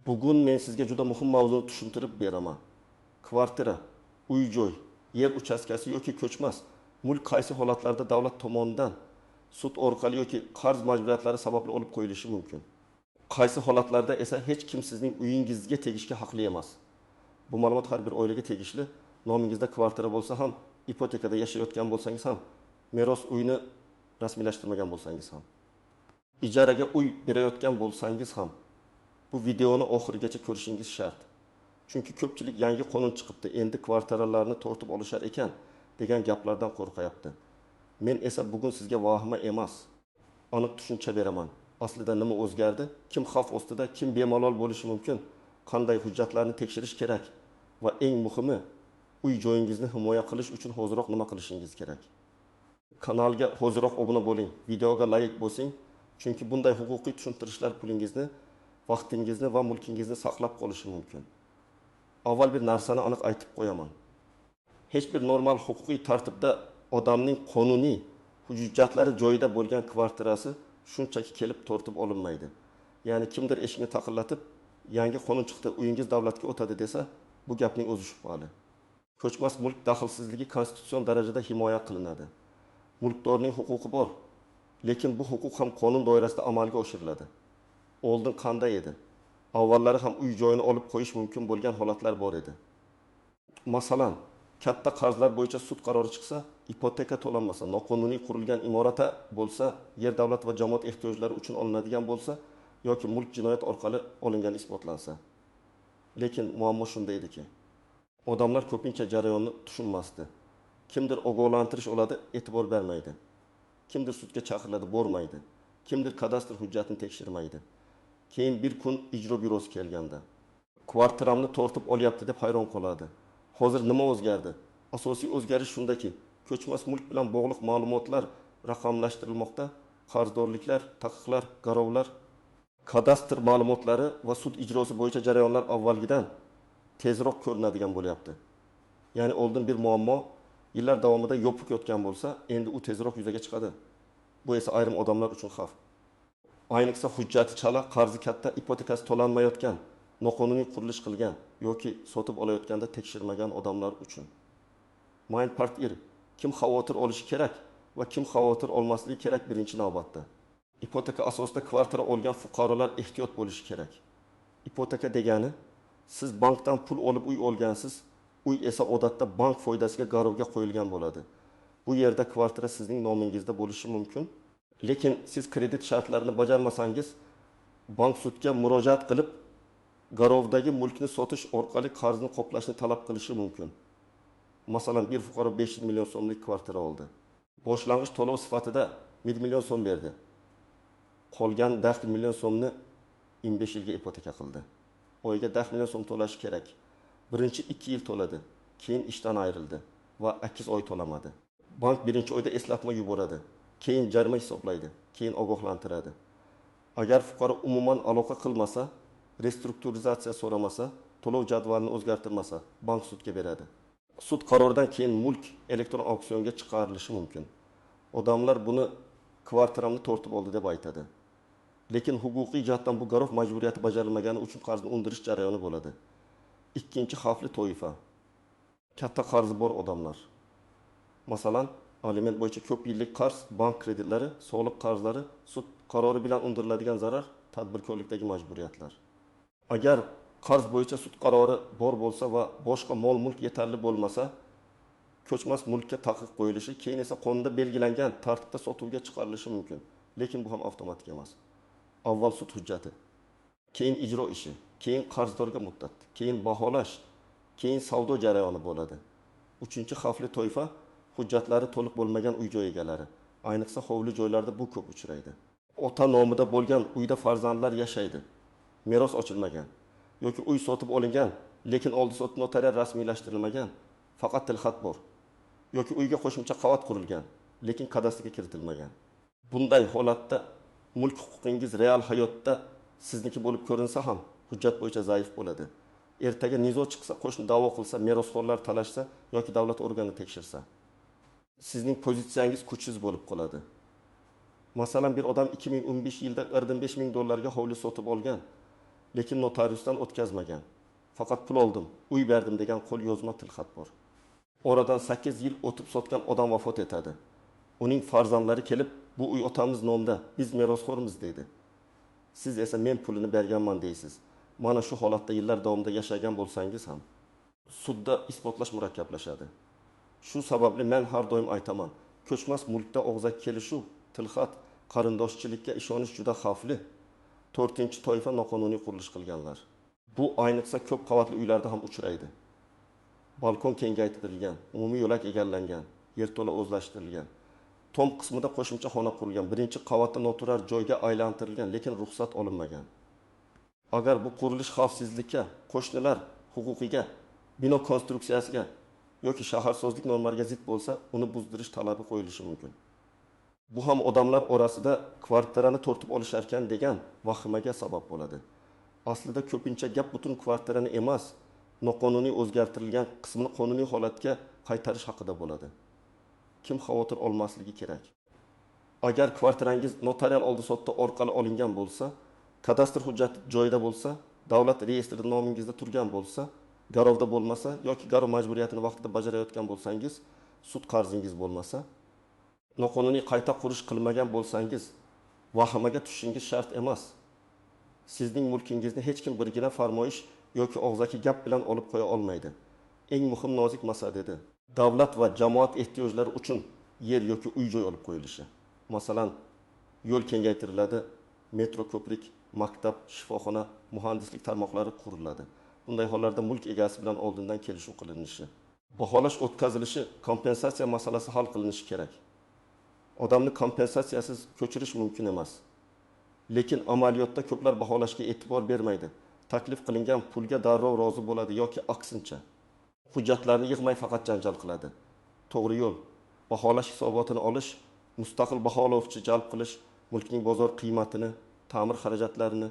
Bugun men sizga juda muhim mavzuni tushuntirib beraman. Kvartira, uy-joy, yer uchastkasi yoki ko'chmas mulk qaysi holatlarda davlat tomonidan sud orqali yoki qarz majburiyatlari sababli olib qo'yilishi mumkin? Qaysi holatlarda esa hech kim sizning uyingizga tegishga haqli emas. Bu ma'lumot har bir oilaga tegishli. Nomingizda kvartira bo'lsa ham, ipotekada yashayotgan bo'lsangiz ham, meros uyni rasmiylashtirmagan bo'lsangiz ham, ijaraga uy berayotgan bo'lsangiz ham bu videoni oxirigacha ko'rishingiz shart. Chunki ko'pchilik yangi qonun chiqibdi, endi kvartiralarni tortib olishar ekan degan gaplardan qo'rqayapti. Men esa bugun sizga vahima emas, aniq tushuncha beraman. Aslida nima o'zgardi, kim xavf ostida, kim bemalol bo'lishi mumkin, qanday hujjatlarni tekshirish kerak va eng muhimi, uy joyingizni himoya qilish uchun hoziroq nima qilishingiz kerak. Kanalga hoziroq obuna bo'ling, videoga like bosing, chunki bunday huquqiy tushuntirishlar pulingizni, vaqtingizni va mulkingizni saqlab qolishi mumkin. Avval bir narsani aniq aytib qo'yaman. Hech bir normal huquqiy tartibda odamning qonuniy hujjatlari joyida bo'lgan kvartirasi shunchaki kelib tortib olinmaydi. Ya'ni kimdir eshikni taqillatib, yangi qonun chiqdi, uyingiz davlatga o'tadi desa, bu gapning o'zi shubhali. Ko'chmas mulk daxlsizligi konstitutsion darajada himoya qilinadi. Mulkdorning huquqi bor, lekin bu huquq ham qonun doirasida amalga oshiriladi. Oldin qanday edi? Avvallari ham uy joyini olib qo'yish mumkin bo'lgan holatlar bor edi. Masalan, katta qarzlar bo'yicha sud qarori chiqsa, ipoteka to'lanmasa, noqonuniy qurilgan imorata bo'lsa, yer davlat va jamoat ehtiyojlari uchun olinadigan bo'lsa yoki mulk jinoyat orqali olingani isbotlansa. Lekin muammo shunda ediki, odamlar ko'pincha jarayonni tushunmasdi. Kimdir ogohlantirish oladi, e'tibor bermaydi. Kimdir sudga chaqiriladi, bormaydi. Kimdir kadastr hujjatini tekshirmaydi. Keyin bir kun ijro byurosi kelganda, kvartiramni tortib olyapti deb hayron qoladi. Hozir nima o'zgardi? Asosiy o'zgarish shundaki, ko'chmas mulk bilan bog'liq ma'lumotlar raqamlashtirilmoqda, qarzdorliklar, taqiqlar, garovlar, kadastr ma'lumotlari va sud ijrosi bo'yicha jarayonlar avvalgidan tezroq ko'rinadigan bo'lyapti. Ya'ni oldin bir muammo yillar davomida yopiq yotgan bo'lsa, endi u tezroq yuzaga chiqadi. Bu esa ayrim odamlar uchun xavf. Ayniqsa hujjati chala, qarzi katta, ipotekasi to'lanmayotgan, noqonuniy qurilish qilgan yoki sotib olayotganda tekshirmagan odamlar uchun. Mind part 1. Kim xavotir olishi kerak va kim xavotir olmasligi kerak birinchi navbatda. Ipoteka asosida kvartira olgan fuqarolar ehtiyot bo'lishi kerak. Ipoteka degani siz bankdan pul olib uy olgansiz, uy esa odatda bank foydasiga garovga qo'yilgan bo'ladi. Bu yerda kvartira sizning nomingizda bo'lishi mumkin, lekin siz kredit shartlarini bajarmasangiz, bank sudga murojaat qilib garovdagi mulkni sotish orqali qarzni qoplashni talab qilishi mumkin. Masalan, bir fuqaro 500 million so'mlik kvartira oldi. Boshlang'ich to'lov sifatida 1 million so'm berdi. Qolgan 10 million so'mni 15 yilga ipoteka qildi. Oyiga 10 million so'm to'lashi kerak. Birinchi 2 yil to'ladi, keyin ishdan ayrildi va 8 oy to'lamadi. Bank birinchi oyda eslatma yuboradi, keyin jarima hisoblaydi, keyin ogohlantiradi. Agar fuqaro umuman aloqa qilmasa, restrukturizatsiya so'ramasa, to'lov jadvalini o'zgartirmasa, bank sudga beradi. Sud qaroridan keyin mulk elektron auksionga chiqarilishi mumkin. Odamlar buni kvartiramni tortib oldi deb aytadi. Lekin huquqiy jihatdan bu garov majburiyati bajarilmagani uchun qarzni undirish jarayoni bo'ladi. Ikkinchi xavfli toifa katta qarzi bor odamlar. Masalan, aliment bo'yicha ko'p yillik qarz, bank kreditlari, soliq qarzlari, sud qarori bilan undiriladigan zarar, tadbirkorlikdagi majburiyatlar. Agar qarz bo'yicha sud qarori bor bo'lsa va boshqa mol-mulk yetarli bo'lmasa, ko'chmas mulkka taqiq qo'yilishi, keyin esa qonunda belgilangan tartibda sotuvga chiqarilishi mumkin. Lekin bu ham avtomatik emas. Avval sud hujjati, keyin ijro ishi, keyin qarzdorga muddat, keyin baholash, keyin savdo jarayoni bo'ladi. Uchinchi xavfli toifa hujjatlari to'liq bo'lmagan uy-joy egalari. Ayniqsa hovli joylarda bu ko'p uchraydi. Ota nomida bo'lgan uyda farzandlar yashaydi. Meros ochilmagan yoki uy sotib olingan, lekin oldi-sotdi notarial rasmiylashtirilmagan, faqat tilxat bor. Yoki uyga qo'shimcha qavat qurilgan, lekin kadastrga kiritilmagan. Bunday holatda mulk huquqingiz real hayotda sizniki bo'lib ko'rinsa ham hujjat bo'yicha zaif bo'ladi. Ertaga nizo chiqsa, qo'shni da'vo qilsa, merosxo'rlar talashsa yoki davlat organi tekshirsa, sizning pozitsiyangiz kuchsiz bo'lib qoladi. Masalan, bir odam 2015 yilda 45 ming dollarga hovli sotib olgan. lekin notariusdan o'tkazmagan. Faqat pul oldim, uy berdim degan qo'l yozma tilxat bor. Oradan 8 yil o'tib sotgan odam vafot etadi. Uning farzandlari kelib, bu uy otamiz nomida, biz merosxo'rmiz deydi. Siz esa men pulini berganman deysiz. Mana shu holatda yillar davomida yashagan bo'lsangiz ham sudda isbotlash murakkablashadi. Shu sababli men har doim aytaman, ko'chmas mulkda og'zaki kelishuv, tilxat, qarindoshchilikka ishonish juda xavfli. 4-chi toifa noqonuniy qurilish qilganlar. Bu ayniqsa ko'p qavatli uylarda ham uchraydi. Balkon kengaytirilgan, umumiy yo'lak egallangan, yerto'la o'zlashtirilgan. Tom qismida qo'shimcha xona qurilgan, birinchi qavatda noturar joyga aylantirilgan, lekin ruxsat olinmagan. Agar bu qurilish xavfsizlikka, qo'shnilar huquqiga, bino konstruksiyasiga yoki shaharsozlik normalariga zid bo'lsa, uni buzdirish talabi qo'yilishi mumkin. Bu ham odamlar orasida kvartirani tortib olisharkan degan vahimaga sabab bo'ladi. Aslida ko'pincha gap butun kvartirani emas, noqonuniy o'zgartirilgan qismini qonuniy holatga qaytarish haqida bo'ladi. Kim xavotir olmasligi kerak? Agar kvartirangiz notarial oldi-sotdi orqali olingan bo'lsa, kadastr hujjati joyida bo'lsa, davlat reyestrida nomingizda turgan bo'lsa, garovda bo'lmasa yoki garov majburiyatini vaqtida bajarayotgan bo'lsangiz, sud qarzingiz bo'lmasa, noqonuniy qayta qurish qilmagan bo'lsangiz, vahimaga tushishingiz shart emas. Sizning mulkingizni hech kim birgina farmoyish yoki og'zaki gap bilan olib qo'ya olmaydi. Eng muhim nozik masala dedi. Davlat va jamoat ehtiyojlari uchun yer yoki uy-joy olib qo'yilishi. Masalan, yo'l kengaytiriladi, metro ko'prik, maktab, shifoxona, muhandislik tarmoqlari quriladi. Bunday hollarda mulk egasi bilan oldindan kelishuv qilinishi, baholash o'tkazilishi, kompensatsiya masalasi hal qilinishi kerak. Odamni kompensatsiyasiz ko'chirish mumkin emas. Lekin amaliyotda ko'plar baholashga e'tibor bermaydi. Taklif qilingan pulga darrov rozi bo'ladi yoki aksincha. Hujjatlarni yig'may faqat janjal qiladi. To'g'ri yo'l: baholash hisobotini olish, mustaqil baholovchi jalb qilish, mulkning bozor qiymatini, ta'mir xarajatlarini,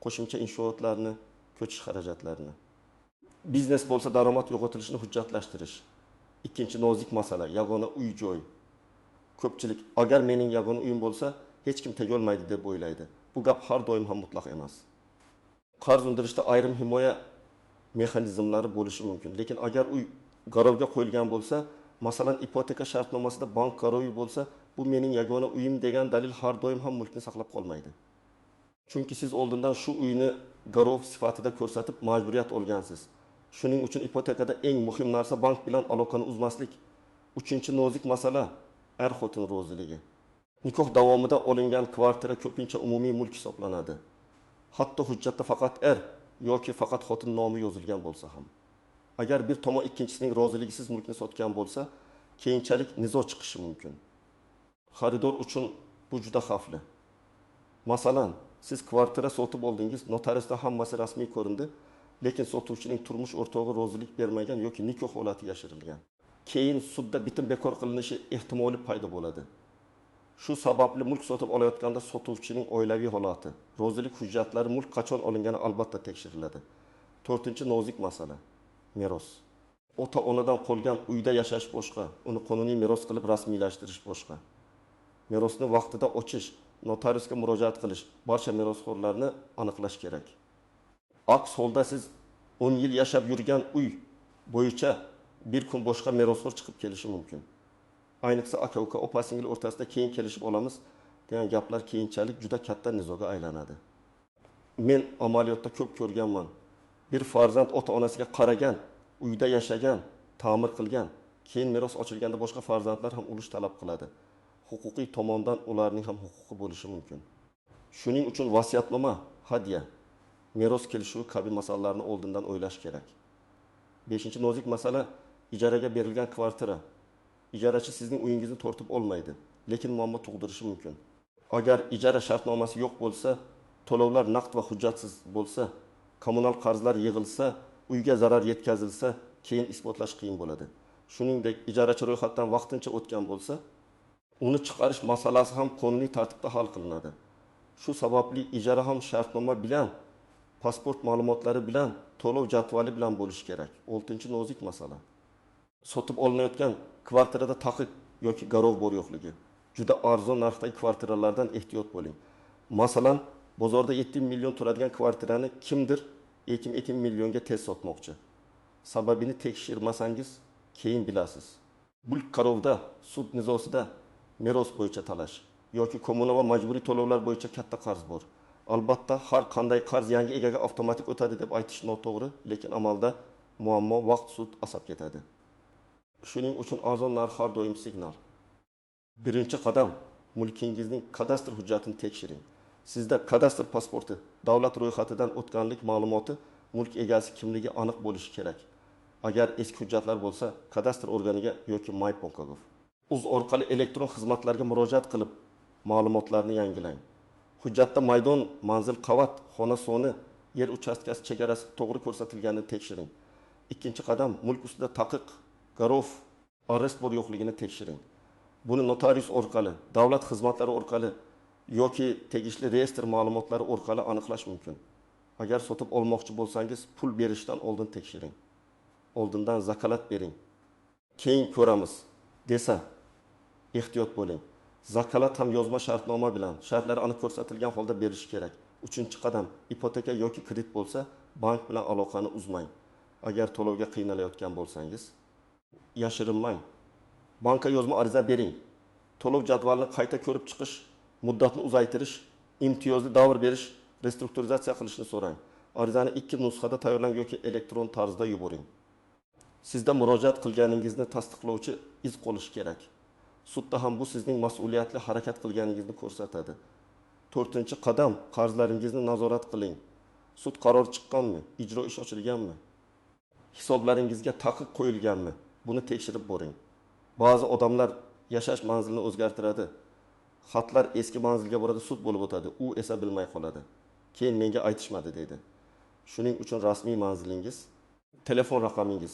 qo'shimcha inshootlarni, ko'chish xarajatlarini. Biznes bo'lsa daromad yo'qotilishini hujjatlashtirish. Ikkinchi nozik masala yagona uy-joy. Ko'pchilik agar mening yagona uyim bo'lsa, hech kim tegolmaydi deb o'ylaydi. Bu gap har doim ham mutlaq emas. Qarz undirishda ayrim himoya mexanizmlari bo'lishi mumkin. Lekin agar uy garovga qo'yilgan bo'lsa, masalan, ipoteka shartnomasida bank garovi bo'lsa, bu mening yagona uyim degan dalil har doim ham mulkni saqlab qolmaydi. Chunki siz oldindan shu uyni garov sifatida ko'rsatib majburiyat olgansiz. Shuning uchun ipotekada eng muhim narsa bank bilan aloqani uzmaslik. Uchinchi nozik masala er-xotin roziligi. Nikoh davomida olingan kvartira ko'pincha umumiy mulk hisoblanadi. Hatto hujjatda faqat er yoki faqat xotin nomi yozilgan bo'lsa ham. Agar bir tomon ikkinchisining roziligisiz mulkni sotgan bo'lsa, keyinchalik nizo chiqishi mumkin. Xaridor uchun bu juda xavfli. Masalan, siz kvartira sotib oldingiz, notariusda hammasi rasmiy ko'rindi, lekin sotuvchining turmush o'rtog'i rozilik bermagan yoki nikoh holati yashirilgan. Keyin sudda bitim bekor qilinishi ehtimoli paydo bo'ladi. Shu sababli mulk sotib olayotganda sotuvchining oilaviy holati, rozilik hujjatlari, mulk qachon olingani albatta tekshiriladi. To'rtinchi nozik masala meros. Ota-onadan qolgan uyda yashash boshqa, uni qonuniy meros qilib rasmiylashtirish boshqa. Merosni vaqtida ochish, notariusga murojaat qilish, barcha merosxo'rlarni aniqlash kerak. Aks holda siz 10 yil yashab yurgan uy bo'yicha bir kun boshqa merosxo'r chiqib kelishi mumkin. Ayniqsa aka-uka, opa-singil o'rtasida keyin kelishib olamiz degan gaplar keyinchalik juda katta nizoga aylanadi. Men amaliyotda ko'p ko'rganman. Bir farzand ota-onasiga qaragan, uyda yashagan, ta'mir qilgan, keyin meros ochilganda boshqa farzandlar ham ulush talab qiladi. Huquqiy tomondan ularning ham huquqi bo'lishi mumkin. Shuning uchun vasiyatnoma, hadya, meros kelishuvi kabi masalalarni oldindan o'ylash kerak. 5-nozik masala ijaraga berilgan kvartira. Ijarachi sizning uyingizni tortib olmaydi, lekin muammo tug'dirishi mumkin. Agar ijara shartnomasi yo'q bo'lsa, to'lovlar naqd va hujjatsiz bo'lsa, kommunal qarzlar yig'ilsa, uyga zarar yetkazilsa, keyin isbotlash qiyin bo'ladi. Shuningdek, ijarachi ro'yxatdan vaqtincha o'tgan bo'lsa, uni chiqarish masalasi ham qonuniy tartibda hal qilinadi. Shu sababli ijara ham shartnoma bilan, pasport ma'lumotlari bilan, to'lov jadvali bilan bo'lishi kerak. 6-nozik masala. Sotib olinayotgan kvartirada taqiq yoki garov bor yo'qligi. Juda arzon narxdagi kvartiralardan ehtiyot bo'ling. Masalan, Bozorda 7 million turadigan kvartirani kimdir 2 millionga tez sotmoqchi. Sababini tekshirmasangiz, keyin bilasiz. Mulk garovda, sud nizosida, meros bo'yicha talash yoki kommunal va majburiy to'lovlar bo'yicha katta qarz bor. Albatta, har qanday qarz yangi egaga avtomatik o'tadi deb aytish noto'g'ri, lekin amalda muammo vaqt, sud, asab ketadi. Shuning uchun arzon narx har doim signal. Birinchi qadam mulkingizning kadastr hujjatini tekshiring. Sizda kadastr pasporti, davlat ro'yxatidan o'tganlik ma'lumoti, mulk egasi kimligi aniq bo'lishi kerak. Agar eski hujjatlar bo'lsa, kadastr organiga yoki my.gov. Uz orqali elektron xizmatlarga murojaat qilib, ma'lumotlarni yangilang. Hujjatda maydon, manzil, qavat, xona soni, yer uchastkasi chegarasi to'g'ri ko'rsatilganini tekshiring. Ikkinchi qadam mulk ustida taqiq, garov, arrest bor yo'qligini tekshiring. Buni notarius orqali, davlat xizmatlari orqali yoki tegishli reyestr ma'lumotlari orqali aniqlash mumkin. Agar sotib olmoqchi bo'lsangiz, pul berishdan oldin tekshiring. Oldindan zakalat bering. Keyin ko'ramiz desa, ehtiyot bo'ling. Zakalat ham yozma shartnoma bilan, shartlari aniq ko'rsatilgan holda berish kerak. Uchinchi qadam ipoteka yoki kredit bo'lsa, bank bilan aloqani uzmang. Agar to'lovga qiynalayotgan bo'lsangiz, yashirinmang. Bankka yozma ariza bering. To'lov jadvalini qayta ko'rib chiqish, muddatni uzaytirish, imtiyozli davr berish, restrukturizatsiya qilishni so'rang. Arizani 2 nusxada tayyorlang yoki elektron tarzda yuboring. Sizda murojaat qilganingizni tasdiqlovchi iz qolishi kerak. Sudda ham bu sizning mas'uliyatli harakat qilganingizni ko'rsatadi. To'rtinchi qadam qarzlaringizni nazorat qiling. Sud qarori chiqqanmi, ijro ish ochilganmi, hisoblaringizga taqiq qo'yilganmi? Buni tekshirib boring. Ba'zi odamlar yashash manzilini o'zgartiradi. Xatlar eski manzilga boradi, sud bo'lib o'tadi. U esa bilmay qoladi. Keyin menga aytishmadi deydi. Shuning uchun rasmiy manzilingiz, telefon raqamingiz,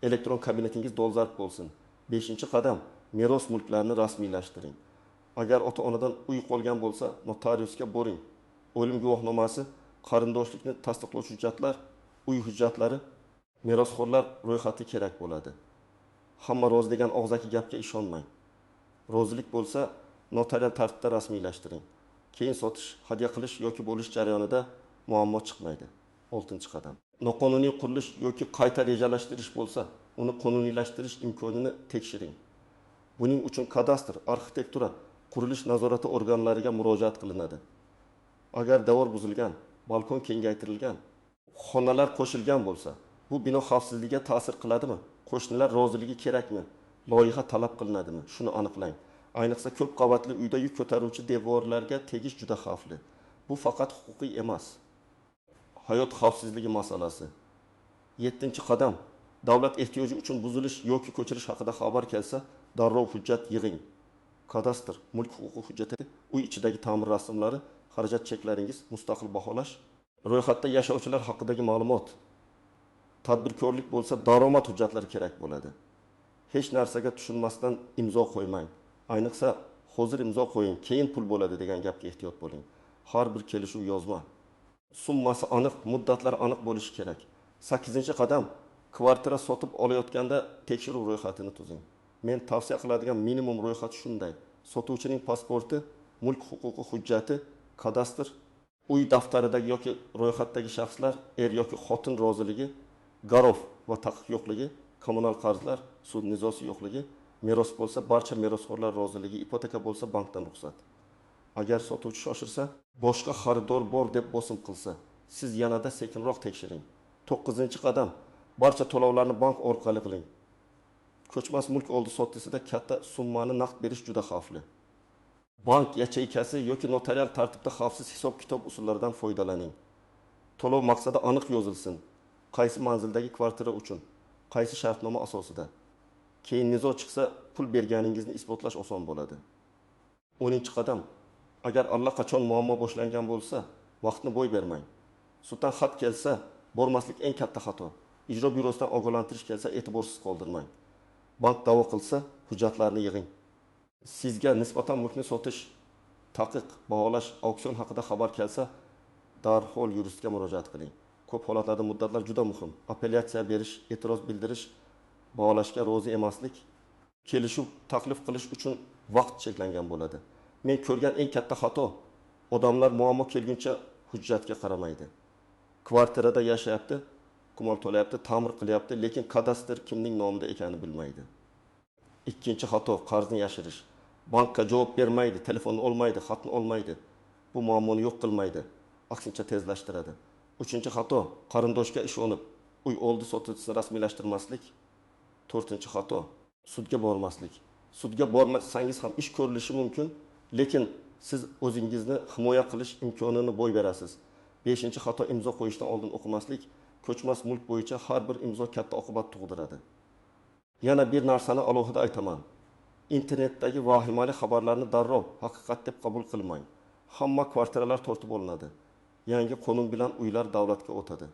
elektron kabinetingiz dolzarb bo'lsin. 5-qadam meros mulklarni rasmiylashtiring. Agar ota-onadan uy qolgan bo'lsa, notariusga boring. O'lim guvohnomasi, qarindoshlikni tasdiqlovchi hujjatlar, uy hujjatlari, merosxo'rlar ro'yxati kerak bo'ladi. Hamma rozi degan og'zaki gapga ishonmang. Rozilik bo'lsa, notarial tartibda rasmiylashtiring. Keyin sotish, hadya qilish yoki bo'lish jarayonida muammo chiqmaydi. 6-qadam. Noqonuniy qurilish yoki qayta rejalashtirish bo'lsa, uni qonuniylashtirish imkonini tekshiring. Buning uchun kadastr, arxitektura, qurilish nazorati organlariga murojaat qilinadi. Agar devor buzilgan, balkon kengaytirilgan, xonalar qo'shilgan bo'lsa, bu bino xavfsizligiga ta'sir qiladimi? Qo'shnilar roziligi kerakmi? Loyiha talab qilinadimi? Shuni aniqlang. Ayniqsa ko'p qavatli uyda yuk ko'taruvchi devorlarga tegish juda xavfli. Bu faqat huquqiy emas, hayot xavfsizligi masalasi. 7-qadam davlat ehtiyoji uchun buzilish yoki ko'chirish haqida xabar kelsa, darrov hujjat yig'ing. Kadastr, mulk huquqi hujjati, uy ichidagi ta'mir rasmlari, xarajat cheklaringiz, mustaqil baholash, ro'yxatda yashovchilar haqidagi ma'lumot. Tadbirkorlik bo'lsa, daromad hujjatlari kerak bo'ladi. Hech narsaga tushunmasdan imzo qo'ymang. Ayniqsa, hozir imzo qo'ying, keyin pul bo'ladi degan gapga ehtiyot bo'ling. Har bir kelishuv yozma. Summasi aniq, muddatlar aniq bo'lishi kerak. 8-qadam kvartira sotib olayotganda tekshiruv ro'yxatini tuzing. Men tavsiya qiladigan minimum ro'yxat shunday: sotuvchining pasporti, mulk huquqi hujjati, kadastr, uy daftaridagi yoki ro'yxatdagi shaxslar, er yoki xotin roziligi, garov va taqiq yo'qligi, kommunal qarzlar, sud nizosi yo'qligi, meros bo'lsa barcha merosxo'rlar roziligi, ipoteka bo'lsa bankdan ruxsat. Agar sotuvchi shoshirsa, boshqa xaridor bor deb bosim qilsa, siz yanada sekinroq tekshiring. 9-qadam barcha to'lovlarni bank orqali qiling. Ko'chmas mulk oldi sotdisida katta summani naqd berish juda xavfli. Bank yacheykasi yoki notarial tartibda xavfsiz hisob-kitob usullaridan foydalaning. To'lov maqsadi aniq yozilsin. Qaysi manzildagi kvartira uchun, qaysi shartnoma asosida. Keyin nizo chiqsa, pul berganingizni isbotlash oson bo'ladi. 10-qadam agar allaqachon muammo boshlangan bo'lsa, vaqtni bo'y bermang. Suddan xat kelsa, bormaslik eng katta xato. Ijro byurosidan ogohlantirish kelsa, e'tiborsiz qoldirmang. Bank da'vo qilsa, hujjatlarni yig'ing. Sizga nisbatan mulkni sotish, taqiq, baholash, auksion haqida xabar kelsa, darhol yuristga murojaat qiling. Ko'p holatlarda muddatlar juda muhim. Apellyatsiya berish, e'tiroz bildirish, baholashga rozi emaslik, kelishuv taklif qilish uchun vaqt cheklangan bo'ladi. Men ko'rgan eng katta xato, odamlar muammo kelguncha hujjatga qaramaydi. Kvartirada yashayapti, qimor to'layapti, ta'mir qilyapti, lekin kadastr kimning nomida ekanini bilmaydi. Ikkinchi xato qarzni yashirish. Bankka javob bermaydi, telefonni olmaydi, xatni olmaydi. Bu muammoni yo'q qilmaydi, aksincha tezlashtiradi. Uchinchi xato qarindoshga ishonib uy oldi sotdisini rasmiylashtirmaslik. To'rtinchi xato sudga bormaslik. Sudga bormasangiz ham ish ko'rilishi mumkin, lekin siz o'zingizni himoya qilish imkonini boy berasiz. Beshinchi xato imzo qo'yishdan oldin o'qimaslik. Ko'chmas mulk bo'yicha har bir imzo katta oqibat tug'diradi. Yana bir narsani alohida aytaman. Internetdagi vahimali xabarlarni darrov haqiqat deb qabul qilmang. Hamma kvartiralar tortib olinadi. Yangi qonun bilan uylar davlatga o'tadi.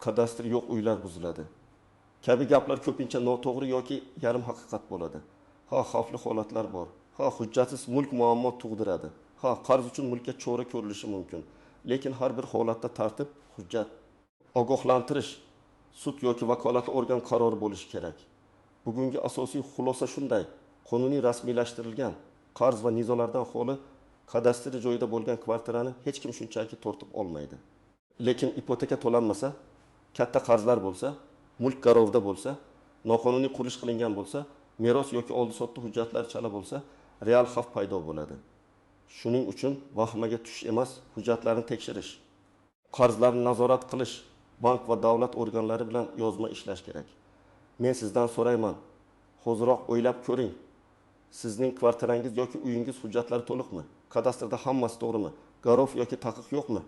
Kadastr yo'q uylar buziladi. Kabi gaplar ko'pincha noto'g'ri yoki yarim haqiqat bo'ladi. Ha, xavfli holatlar bor. Ha, hujjatsiz mulk muammo tug'diradi. Ha, qarz uchun mulkka chora ko'rilishi mumkin. Lekin har bir holatda tartib, hujjat, ogohlantirish, sud yoki vakolatli organ qarori bo'lishi kerak. Bugungi asosiy xulosa shunday: qonuniy rasmiylashtirilgan, qarz va nizolardan xoli, kadastr joyida bo'lgan kvartirani hech kim shunchaki tortib olmaydi. Lekin ipoteka to'lanmasa, katta qarzlar bo'lsa, mulk garovda bo'lsa, noqonuniy qurilish qilingan bo'lsa, meros yoki oldi-sotdi hujjatlari chala bo'lsa, real xavf paydo bo'ladi. Shuning uchun vahimaga tushish emas, hujjatlarni tekshirish, qarzlarni nazorat qilish, bank va davlat organlari bilan yozma ishlash kerak. Men sizdan so'rayman, hoziroq o'ylab ko'ring. Sizning kvartirangiz yoki uyingiz hujjatlari to'liqmi? Kadastrda hammasi to'g'rimi? Garov yoki taqiq yo'qmi?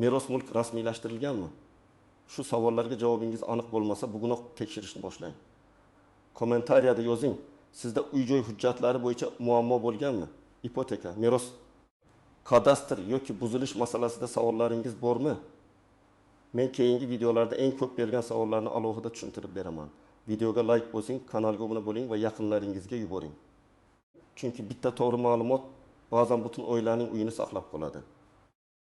Meros mulk rasmiylashtirilganmi? Shu savollarga javobingiz aniq bo'lmasa, bugunoq tekshirishni boshlang. Kommentariyada yozing, sizda uy-joy hujjatlari bo'yicha muammo bo'lganmi? Ipoteka, meros, kadastr yoki buzilish masalasida savollaringiz bormi? Men keyingi videolarda eng ko'p berilgan savollarni alohida tushuntirib beraman. Videoga like bosing, kanalga obuna bo'ling va yaqinlaringizga yuboring. Chunki bitta to'g'ri ma'lumot ba'zan butun oilaning uyini saqlab qoladi.